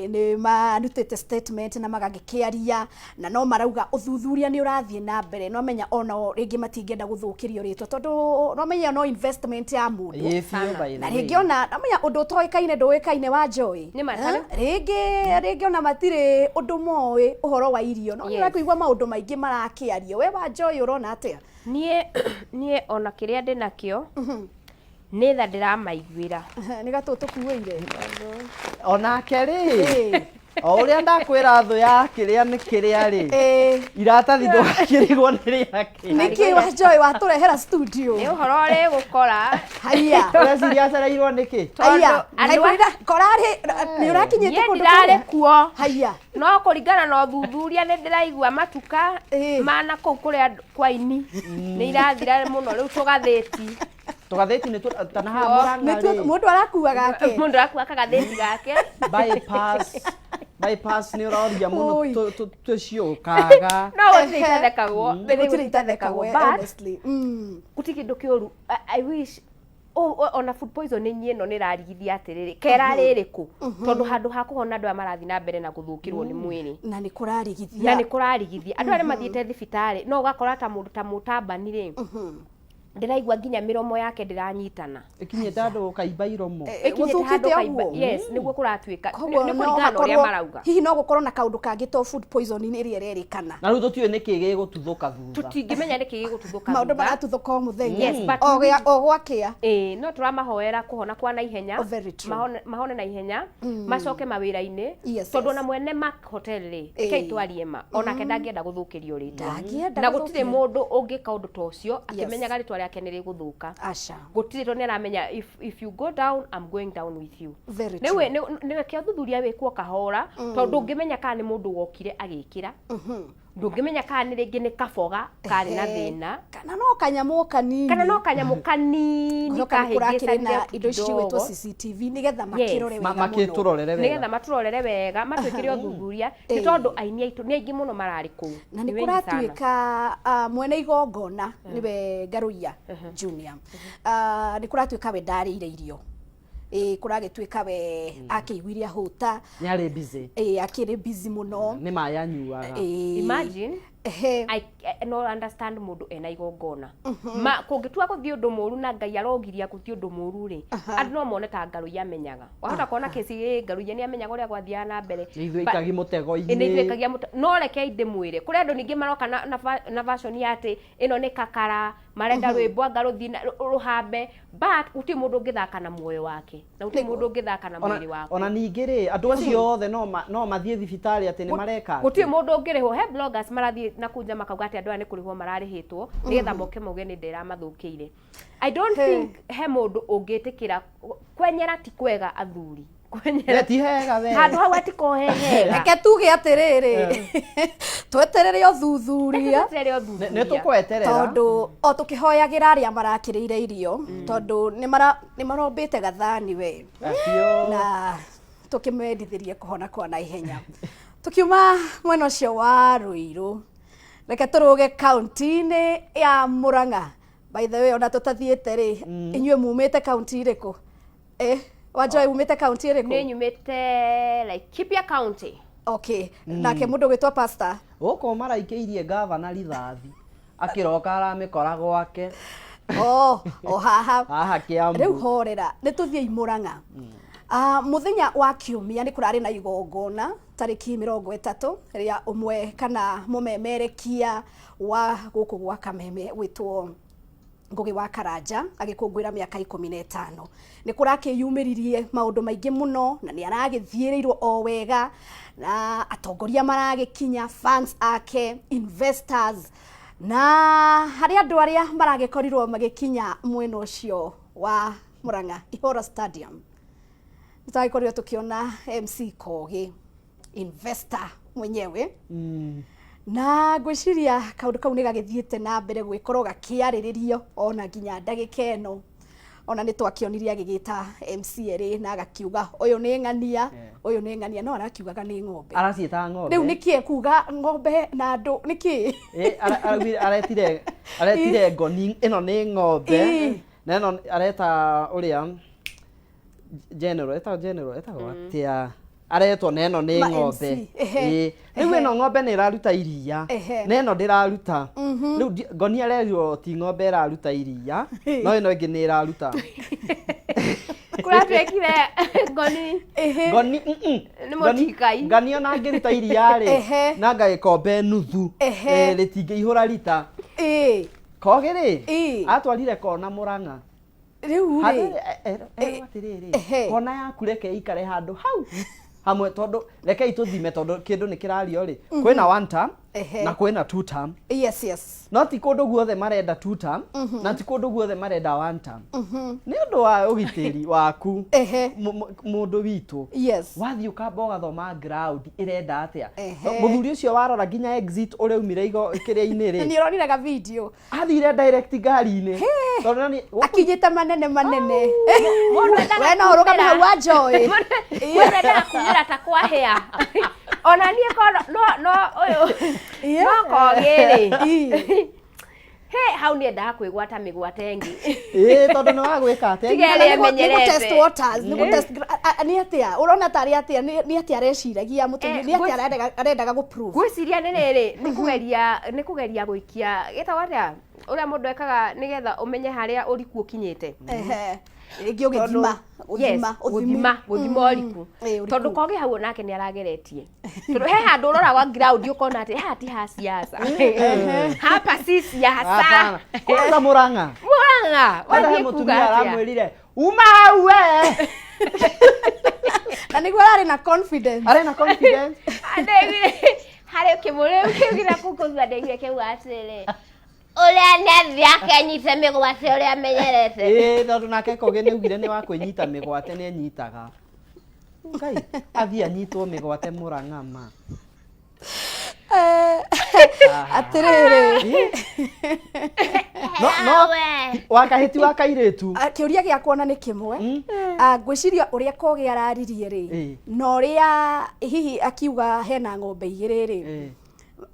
Nĩ marutĩte statement na magagĩkĩaria na no marauga ũthuthuria nĩ ũrathiĩ na mbere. No menya onao rĩngĩ matingĩenda gũthũkĩrio rĩtwa, tondũ no menya no investment ya mũndũ. Ĩĩ biũ, by the Na way. rĩngĩ ona no menya ũndũ ũtoĩkaine ndũĩkaine wa Joy. Nĩ ma, tarĩu- Rĩngĩ ona matirĩ ũndũ moĩ ũhoro wa irio, no Yes. nĩ kũigua maũndũ maingĩ marakĩario. We wa Joy, ũrona atĩa? Niĩ ona kĩrĩa ndĩ nakĩo nĩ tha ndĩramaiguĩra. Nĩ gatũ tũkuĩire. Onake rĩ, o ũrĩa ndakwĩra, thũ ya kĩrĩa nĩ kĩrĩa rĩ, iratathi ndũgakĩrigwo nĩ rĩakĩ. Nĩkĩ wa Joy watũrehera studio? Nĩ ũhoro ũrĩ gũkora. Haiya. Ũreciria acereirwo nĩkĩ? Haiya. Andũ Korarĩ nĩ ũrakinyĩte Niĩ kũndũ ndirarĩ kũrĩa? kuo. Haiya. No kũringana na ũthuthuria nĩ ndĩraigua matuka mana kũu kũrĩa kwa ini nĩ irathira mũno rĩu tũgathĩti. Tũgathĩti nĩ tana haha Mũrang'a Nĩtuo rĩ. Mũndũ arakua gake. Mũndũ arakua kagathĩti gake. Bypass nĩ ũroria mũno. Oi. Twĩciũkaga. No gũtirĩ itathekagwo. Gũtirĩ itathekagwo, But honestly. Gũtirĩ kĩndũ kĩũru. I wish ona food poisoning ĩno nĩ ĩrarigithia atĩrĩrĩ, kera rĩrĩ kũ, tondũ handũ ha kũhona andũ aya marathiĩ na mbere na gũthũkĩrwo nĩ mwĩrĩ. Na nĩ kũrarigithia. Na nĩ kũrarigithia andũ arĩa mathiĩte thibitarĩ, no ũgakora ta mũndũ ta mũtambani rĩ, Ndĩraigua nginya mĩromo yake ndĩranyitana. Ĩkinyĩte handũ ũkaimba iromo. Ĩkinyĩte handũ Gũthũkĩte ũkaimba- ũguo? Yes, nĩguo kũratuĩka. Koguo Nĩ no kũringana na ũrĩa hakorwo- marauga. Hihi no gũkorwo na kaũndũ kangĩ to food poisoning ĩrĩa ĩrerĩkana. Na rĩu tũtiũĩ nĩkĩ gĩgũtuthũka thutha. Tũtingĩmenya nĩkĩ gĩgũtuthũka Maũndũ thutha. maratuthũka o mũthenya. Yes, but O o gwakĩa. Ĩĩ, no tũramahoera kũhona kwa naihenya. Oh, very true. Mahone naihenya, macoke mawĩra-inĩ. Yes, Tondũ yes. ona mwene Mark Hotel rĩ, Ĩĩ. rekei twarie ma, onake ndangĩenda gũthũkĩrio rĩtwa. Ndangĩenda Na gũtirĩ gũthũkĩrio. mũndũ ũngĩka ũndũ ta ũcio akĩmenyaga rĩtwa rĩake nĩ rĩgũthũka. Aca. Gũtirĩ, tondũ nĩ aramenya if you go down, I'm going down with you. Very Rĩu true. nĩ reke ũthuthuria wĩkwo kahora, tondũ ndũngĩmenya kana nĩ mũndũ wokire agĩkĩra, ndũngĩmenya kana nĩ rĩngĩ nĩ kaboga karĩ na Ehe. thĩna, Kana no kanyamũ o kanini. Kana no kanyamũ kanini Ngwĩhoka nĩ kũrakĩrĩ na kahĩngĩcanire indo ici cigwĩtwo kidogo. CCTV nĩgetha makĩrore wega mũno. Makĩtũrorere wega. Nĩgetha matũrorere wega, matwĩkĩre ũthuthuria, nĩ Ĩĩ. tondũ aini aitũ nĩ aingĩ mũno mararĩ kũu. Na nĩ Nĩ wengi sana. kũratuĩka mwene igongona nĩwe Ngaruiya Junior. Nĩ kũratuĩka we ndarĩire irio. Ĩĩ, kũragĩtuĩka we akĩiguire ahũta. Nĩ arĩ busy. Ĩĩ, akĩrĩ busy mũno. Nĩ maĩ anyuaga. Ĩĩ. Imagine. Ehe. I no understand mũndũ ena igongona ma kũngĩtua gũthiĩ ũndũ mũru, na Ngai arogiria gũthiĩ ũndũ mũru rĩ, andũ no mone ta Ngaruiya amenyaga. Wahota kuona kĩci ĩ Ngaruiya nĩ amenyaga ũrĩa gwathiaga na mbere. Nĩ ithuĩ ikagia Ĩ, nĩ ithuĩ mũtego-inĩ. ikagia no rekei ndĩmwĩre, kũrĩ andũ ningĩ maroka na version ya atĩ ĩno nĩ kakara marenda rwĩmbo anga rũthiĩ rũhambe, but gũtirĩ mũndũ ũngĩthaka na muoyo wake, na gũtirĩ mũndũ ũngĩthaka na mwĩrĩ wake. Ona ningĩ rĩ, andũ acio othe no mathiĩ thibitarĩ atĩ nĩ mareka atĩ? Gũtirĩ mũndũ ũngĩrĩhwo. He bloggers marathiĩ na kunja makauga atĩ andũ aya nĩ kũrĩhwo mararĩhĩtwo nĩgetha moke mauge nĩ ndĩramathũkĩire. I don't think he mũndũ ũngĩtĩkĩra. Kwenyera ti kwega, athuri, kwenyera Ne, ti hega we. Handũ hau hatikohe hega. Reke tuge atĩrĩrĩ, tweterere ũthuthuria. Tweterere ũthuthuria. Nĩ tũkweterera. Tondũ o tũkĩhoyagĩra arĩa marakĩrĩire irio, tondũ nĩ marombĩte gathani we. Acio. Na tũkĩmendithĩrie kũhona kwa naihenya. Tũkiuma mwena ũcio wa Ruiru, reke tũrũge kaunti-inĩ ya Murang'a. By the way, ona tũtathiĩte rĩ, inyuĩ mumĩte kaunti ĩrĩkũ? Wanjoe, umĩte kaunti Nĩ ĩrĩkũ? Nyumĩte Laikipia County. Okay, nake mũndũ ũgwĩtwo pastor? Gũkũ maraikĩirie gavana rithathi akĩroka aramĩkora gwake. O haha. Haha Kiambu. Rĩu horera, nĩ tũthiĩ Murang'a. Mũthenya wa kiumia nĩ kũrarĩ na igongona tarĩki 30 rĩa ũmwe kana mũmemerekia wa gũkũ gwa Kameme gwĩtwo Ngugi wa Karanja agĩkũngũĩra mĩaka 15. Nĩ kũrakĩyumĩririe maũndũ maingĩ mũno, na nĩ aragĩthiĩrĩirwo o wega na atongoria maragĩkinya, fans ake, investors, na harĩ andũ arĩa maragĩkorirwo magĩkinya mwena ũcio wa Murang'a, Ihora Stadium. Nĩ twagĩkorirwo tũkĩona MC Kogi, investor mwenyewe, na ngwĩciria kaũndũ kau nĩ gagĩthiĩte na mbere gwĩkorwo gakĩarĩrĩrio ona nginya ndagĩka ĩno. Ona nĩ twakĩonire agĩgĩta MC erĩ na agakiuga ũyũ nĩ ng'ania, ũyũ nĩ ng'ania, no arakiugaga nĩ ng'ombe. Araciĩtaga ng'ombe. Rĩu nĩkĩ ekuga ng'ombe na andũ nĩkĩ? Araugire aretire ngoni ĩno nĩ ng'ombe, na ĩno areta ũrĩa general, etagwo general, etagwo atĩa, aretwo, na ĩno nĩ Ma ng'ombe. MC, ehe. Ĩ, rĩu ĩno ng'ombe nĩ ĩraruta iria na ĩno ndĩraruta. Rĩu ngoni arerirwo ti ng'ombe ĩraruta iria, no ĩno ĩngĩ nĩ ĩraruta. Kũratuĩkire ngoni Ngoni Nĩ mũtikai. Ngani ona angĩruta iria rĩ, na ngagĩkombe nuthu, rĩtingĩihũra rita. Kogi rĩ, atwarire kona Murang'a. Rĩu rĩ, Erwo atĩrĩrĩ, kona yaku reke ikare handũ hau hamwe, tondũ rekei tũthime, tondũ kĩndũ nĩ kĩrario rĩ, kwĩna one term na kwĩna two term. Yes. No ti kũndũ guothe marenda two term, na ti kũndũ guothe marenda one term, nĩ ũndũ wa ũgitĩri waku. Mũndũ witũ, wathiĩ ũkamba ũgathoma ground ĩrenda atĩa. Mũthuri ũcio warora nginya exit ũrĩa umire igo kĩrĩa-inĩ rĩ, Nĩ ũronire ga video? Athire direct ngari-inĩ, tondũ nani Akinyĩte manene manene. Mũndũ endaga We no ũrũgame kumĩra. hau wanjoĩ. Mũndũ endaga kumĩra ta kwahĩa. Ona niĩ korwo no ũyũ no Kogi rĩ, he hau nĩ endaga kwĩgwata mĩgwate ĩngĩ. Ĩĩ, tondũ nĩ wagwĩka atĩa? Tiga ĩrĩa Nĩ gũ amenyerete. test waters, nĩ gũ test nĩ atĩa ũrona tarĩ atĩa, nĩ atĩa areciragia mũtũmia, nĩ atĩa arendaga gũ prove? Ngwĩciria nĩ rĩrĩ, nĩ kũgeria gũikia gĩtagwo atĩa. Ũrĩa mũndũ ekaga nĩgetha ũmenye harĩa ũriku ũkinyĩte. Ehe. Rĩngĩ ũgĩthima. Yes, Gũthima. gũthima gũthima ũriku. Ĩĩ, ũriku. Tondũ kogi hau onake nĩ arageretie, tondũ he handũ ũrora wa ground ũkona atĩ haha ti ha siasa, hapa si siasa. Hapana. Kwanza Murang'a. Murang'a Kwanza he wathiĩ kuga mũtumia atĩa? aramwĩrire uma hau we. Na nĩguo ararĩ na confidence. Arĩ na confidence. Ndegire harĩ kĩmũrĩu kĩu gĩra kũkũthua, ndegire kĩu atĩrĩrĩ, ũrĩa nĩ athiĩ akenyite mĩgwate ũrĩa amenyerete. Ĩĩ, tondũ nake Kogi nĩ augire nĩ wa kwĩnyita mĩgwate, nĩ enyitaga. Ngai athiĩ anyitwo mĩgwate Murang'a ma. Eh, atĩrĩrĩ. No no wakahĩti wa kairĩtu. Ah, kĩũria gĩakwa ona nĩ kĩmwe. Ah, ngwĩciria ũrĩa Kogi araririe rĩ, na ũrĩa hihi akiuga hena ng'ombe igĩrĩ rĩ,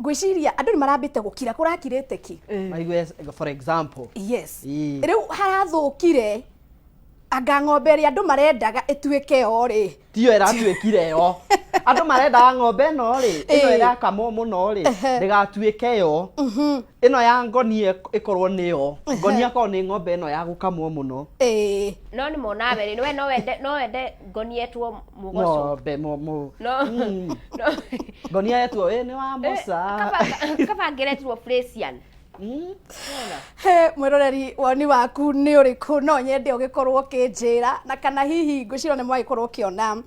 ngwĩciria andũ nĩ marambĩte gũkira, kũrakirĩte ki. Maigue for example. Yes. Rĩu Rĩu harathũkire anga ng'ombe ĩrĩa andũ marendaga ĩtuĩke yo rĩ. Tiyo ĩratuĩkire yo. Andũ marendaga ng'ombe ĩno rĩ, ĩno ĩrakamwo mũno rĩ, ndĩgatuĩke yo. Ĩno ya ngonia ĩkorwo nĩyo. Ngonia akorwo nĩ ng'ombe ĩno ya gũkamwo mũno. Ĩĩ. No nĩ monawe rĩ, we no wende ngonietwo mũgoco. Ng'ombe mo mo. No no. Ngonia yetwo ĩ nĩ wa Musa. Kaba ngeretirwo Fresian. He, mwĩroreri, woni waku nĩ ũrĩkũ? No nyende ũgĩkorwo ũkĩnjĩra, na kana hihi ngwĩciria nĩ mwagĩkorwo ũkĩona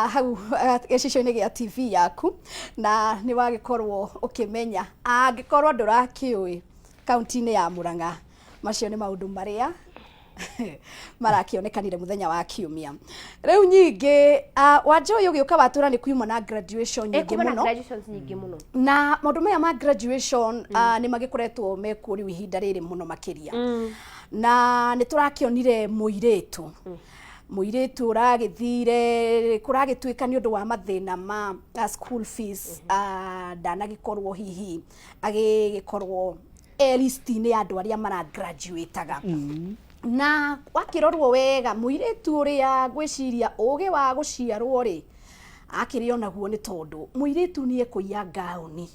hau gĩcicio-inĩ gĩa TV yaku, na nĩ wagĩkorwo ũkĩmenya. Angĩkorwo ndũrakĩũĩ, kaunti-inĩ ya Murang'a, macio nĩ maũndũ marĩa marakĩonekanire mũthenya wa kiumia. Rĩu nyingĩ, wanja ũyũ ũgĩũka watũra nĩ kuuma na graduation nyingĩ Kuma na mũno. Graduations nyingĩ mũno. Na maũndũ maya ma graduation nĩ magĩkoretwo mekuo rĩu ihinda rĩrĩ mũno makĩria, na nĩ tũrakĩonire mũirĩtu ũragĩthire kũragĩtuĩka nĩ ũndũ wa mathĩna ma school fees, ndanagĩkorwo hihi agĩgĩkorwo e list-inĩ ya andũ arĩa mara graduateaga. Na wakĩrorwo wega, mũirĩtu ũrĩa ngwĩciria ũgĩ wa gũciarwo rĩ akĩrĩ onaguo, nĩ tondũ mũirĩtu nĩ ekũiya ngaũni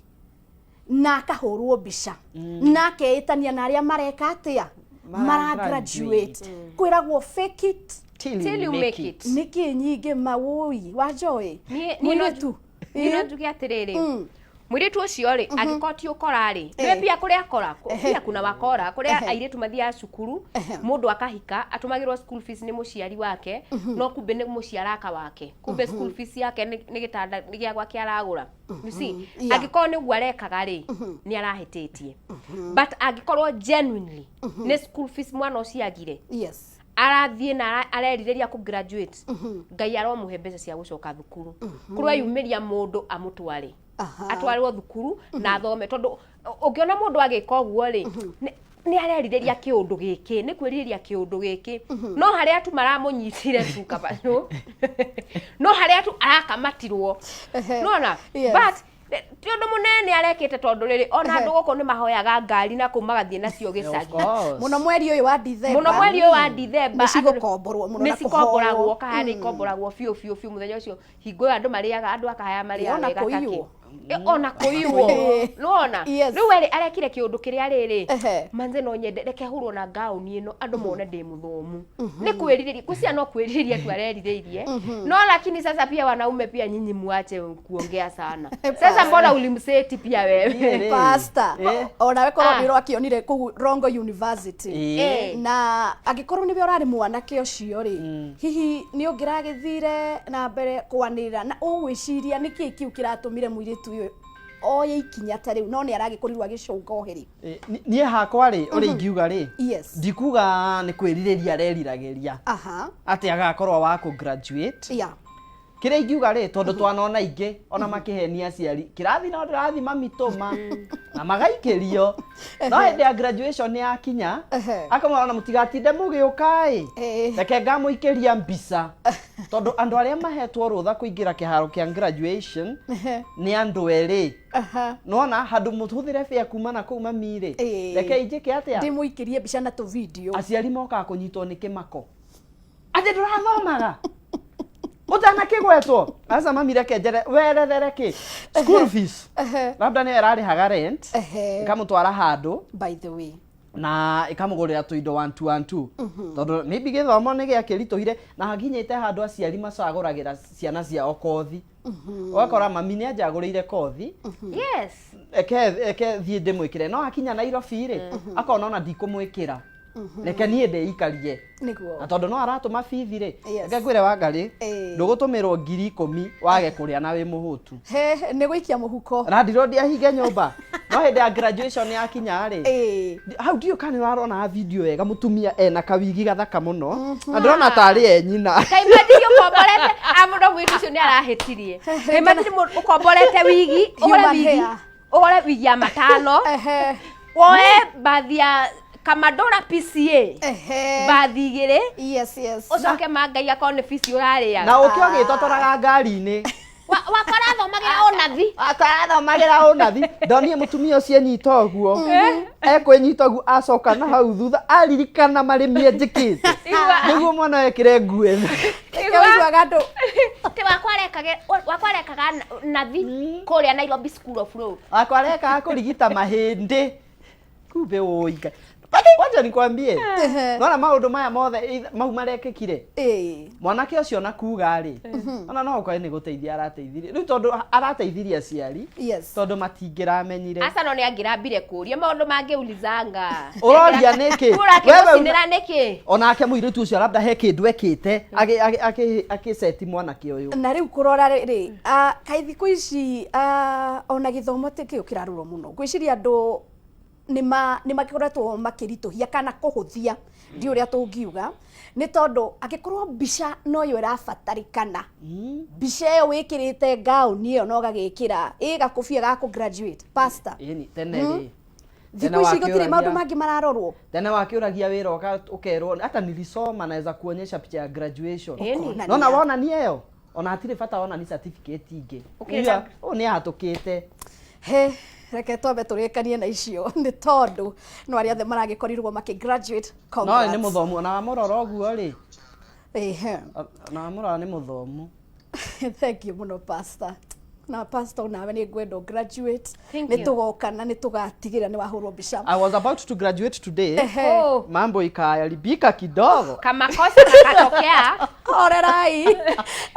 na akahũrwo mbica na akeĩtania na arĩa mareka atĩa, mara graduate. Kwĩragwo fake it till you make it. Nĩkĩ nyingĩ mawũi wa Joy? Niĩ no Mũirĩtu. Niĩ no njuge atĩrĩrĩ, mũirĩtu ũcio rĩ, angĩkorwo ti ũkora rĩ, nĩ mbia kũrĩa akora mbia, kuna wakora kũrĩa airĩtu mathiaga cukuru, mũndũ akahika, atũmagĩrwo school fees nĩ mũciari wake, no kumbe nĩ mũciaraka wake, kumbe school fees yake nĩ gĩtanda nĩ gĩa gwake aragũra, you see? Angĩkorwo nĩguo arekaga rĩ, nĩ arahĩtĩtie, but angĩkorwo genuinely nĩ school fees mwana ũcio agire, arathiĩ na arerirĩria kũ graduate, Ngai aromũhe mbeca cia gũcoka thukuru. Kũreyumĩria mũndũ amũtware, atwarwo thukuru na athome, tondũ ũngĩona mũndũ agĩka ũguo rĩ, nĩ arerirĩria kĩũndũ gĩkĩ, nĩ kwĩrirĩria kĩũndũ gĩkĩ, no harĩa tu maramũnyitire tu kabanũ, no harĩa tu arakamatirwo nona. But ti ũndũ mũnene arekĩte, tondũ rĩrĩ ona andũ gũkũ nĩ mahoyaga ngari na kũu magathiĩ nacio gĩcagi. Mũno mweri ũyũ wa Dithemba. Mũno mweri ũyũ wa Dithemba. Nĩ cigũkomborwo mũno na Nĩ cikomboragwo. kũhoywo. Kaha nĩ ikomboragwo biũ biũ biũ mũthenya ũcio, hingo ĩyo andũ marĩaga, andũ akahaya marĩaga Ona wega takĩ. kũiywo. Ona kũiywo nĩwona. Rĩu werĩ arekire kĩũndũ kĩrĩa rĩrĩ manze no nyende reke hũrwo na ngaũni ĩno andũ mone ndĩ mũthomu. Nĩ kwĩrirĩria kucia, no kwĩrirĩria tu arerirĩirie. No lakini sasa pia wanaume pia nyinyi muache kuongea sana. Sasa mbona ulimseti pia wewe? Pastor, onawe korwo Ah. nĩ ũrakĩonire kũu Rongo University, na angĩkorwo nĩwe ũrarĩ mwanake ũcio rĩ, hihi nĩ ũngĩragĩthire na mbere kwanĩrĩra na ũgwĩciria nĩkĩ kĩu kĩratũmire mũirĩtu ũyũ oye ikinya ta rĩu, no nĩ aragĩkorirwo agĩcũnga ũhĩrĩ? Niĩ hakwa rĩ, ũrĩa ingiuga rĩ, ndikuga nĩ kwĩrirĩria areriragĩria atĩ agakorwo wa kũ graduate. Kĩrĩa ingiuga rĩ, tondũ twanona ingĩ ona makĩhenia aciari, kĩrathi no ndĩrathi mamitũma na magaikĩrio, no hĩndĩ ya graduation yakinya, akamwĩra ona mũtigatinde mũgĩũka ĩ, reke ngamũikĩria mbica, tondũ andũ arĩa mahetwo rũtha kũingĩra kĩharo kĩa graduation nĩ andũ erĩ. Nona handũ mũhũthĩre bĩa kuma na kũu mami rĩ, reke injĩke atĩa? Ndĩmũikĩrie mbica na tũ video. Aciari mokaga kũnyitwo nĩ kĩmako atĩ ndũrathomaga. Mũtanakĩgwetwo aca mami reke njere werethere kĩ school fees labda nĩyo ĩrarĩhaga rent ĩkamũtwara handũ by the way na ĩkamũgũrĩra tũindo 1 2 1 2 tondũ maybe gĩthomo nĩ gĩakĩritũhire na hakinyĩte handũ aciari macagũragĩra ciana ciao kothi ũgakora mami nĩ anjagũrĩire kothi Yes. eke thiĩ ndĩmwĩkĩre no akinya Nairobi rĩ akona ona ndikũmwĩkĩra reke niĩ ndĩikarie nĩguo na tondũ no aratũma bithi rĩ Yes. reke ngwĩre Wangarĩ Ĩĩ. ndũgũtũmĩrwo 10,000 wage kũrĩa na wĩ mũhũtu he nĩ gũikia mũhuko randirwo ndiahinge nyũmba no hĩndĩ ya graduation yakinya rĩ Ĩĩ. hau ndiũ kana nĩwarona video wega mũtumia ena kawigi gathaka mũno na ndĩrona tarĩ e nyina Kaĩ imagine ũkomborete a mũndũ mwĩtu ũcio nĩ arahĩtirie. Kaĩ imagine ũkomborete wigi, ũgũre Human wigi, hair. ũgũre wigi ya matano, Ehe. woe bathi ya Kamadora PCA, Ehe. bathi igĩrĩ, Yes, yes. ũcoke mangai akorwo nĩ bici ũrarĩaga. na ũke ũgĩtotoraga ngari-inĩ Wakora athomagĩra ũnathi. akarathomagĩra ũnathi ndonire mũtumia ũcio enyita ũguo ekwĩnyita ũguo acoka na hau thutha aririkana marĩmi enjĩkĩte nĩguo mwana ekĩre nguo ĩno Nĩkĩo ũiguaga andũ Ti wakwa arekaga nathi kũrĩa Nairobi School of Law. wakwa arekaga kũrigita mahĩndĩ kumbe ũi wacha nikwambie nona maũndũ maya mothe mau marekĩkire Ĩĩ. mwanake ũcio na kuga rĩ ona no ũkorwo nĩ gũteithia arateithirie rĩu tondũ arateithirie aciari Yes. tondũ matingĩramenyire Aca no nĩ angĩrambire kũria maũndũ mangĩ ulizanga. Ũroria nĩkĩ? Ũrakĩmũcinĩra nĩkĩ? Onake mũirĩtu ũcio labda he kĩndũ ekĩte agĩceti mwanake ũyũ Na rĩu kũrora rĩ kaĩ thikũ ici ona gĩthomo ti kĩo kĩrarorwo mũno ngwĩciria andũ nĩ makoretwo makĩritũhia kana kũhũthia ndi ũrĩa tũngiuga nĩ tondũ angĩkorwo mbica noyo ĩrabatarĩkana mbica ĩyo wĩkĩrĩte ngaũni ĩyo na ũgagĩkĩra ĩ gakũbia ga kũ graduate pastor Ĩni, tene rĩ thikũ ici gũtirĩ maũndũ mangĩ mararorwo tene wakĩũragia wĩra ũkerwo hata nilisoma naweza kuonyesha picha ya graduation Ĩni. nona wonania ĩyo ona hatirĩ bata wonani certificate ingĩ Ũkĩrenda- ũyũ nĩ ahatũkĩte he reke twambe tũrĩkanie na icio nĩ tondũ no arĩa othe maragĩkorirwo makĩ graduate no nĩ mũthomu ona wamũrora ũguo rĩ Ehe. ona wamũrora nĩ mũthomu Thank you mũno pastor na pastor nawe nĩ ngwenda ũ graduate Thank nĩ you. tũgoka na nĩ tũgatigĩra nĩ wahũrwo mbica I was about to graduate today Ehe. Oh. mambo ikaharibika kidogo Kamakosa kakatokea. horerai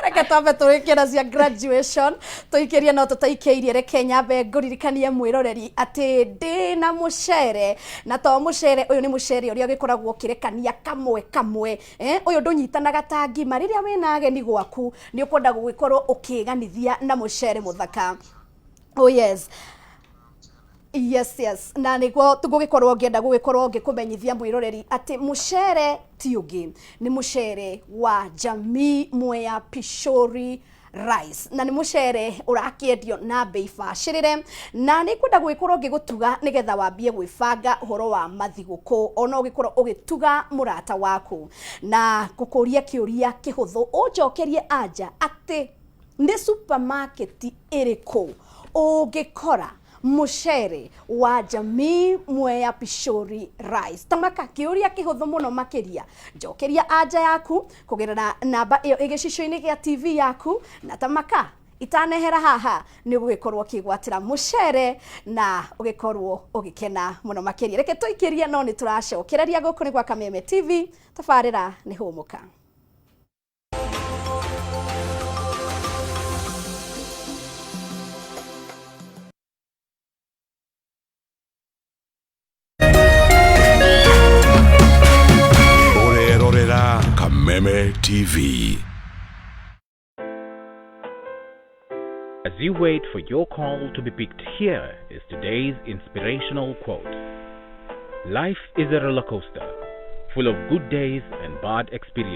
reke twambe tũrĩkie na cia graduation tũikĩrie no tũtaikĩirie reke nyambe ngũririkanie mwĩroreri atĩ ndĩ na mũcere na to mũcere ũyũ nĩ mũcere ũrĩa ũgĩkoragwo ũkĩrekania kamwe kamwe ũyũ ndũnyitanaga ta ngima rĩrĩa wĩna ageni gwaku nĩ ũkwenda gũgĩkorwo ũkĩganithia na mũcere mũthaka. Oh yes. Yes, yes. Na nĩguo ngũgĩkorwo ngĩenda gũgĩkorwo ngĩkũmenyithia mwĩroreri atĩ mũcere ti ũngĩ nĩ mũcere wa Jamii Mwea Pishori Rice na nĩ mũcere ũrakĩendio na mbei bacĩrĩre na nĩ ngwenda gũgĩkorwo ngĩgũtuga nĩgetha wambie gwĩbanga ũhoro wa mathigũkũ ona ũgĩkorwo ũgĩtuga mũrata waku na ngũkũria kĩũria kĩhũthũ ũnjokerie anja atĩ nĩ supermarket ĩrĩkũ ũngĩkora mũcere wa Jamii Mwea Pishori Rice tamaka kĩũria kĩhũthũ mũno makĩria njokeria anja yaku kũgerera namba ĩyo ĩ gĩcicio-inĩ gĩa TV yaku na tamaka itanehera haha nĩ ũgũgĩkorwo ũkĩgwatĩra mũcere na ũgĩkorwo ũgĩkena mũno makĩria reke tũikĩrie no nĩ tũracokereria gũkũ nĩ gwa Kameme TV tabarĩra nĩ hũmũka. Ũrerorera Kameme TV. As you wait for your call to be picked, here is today's inspirational quote. Life is a roller coaster, full of good days and bad experiences.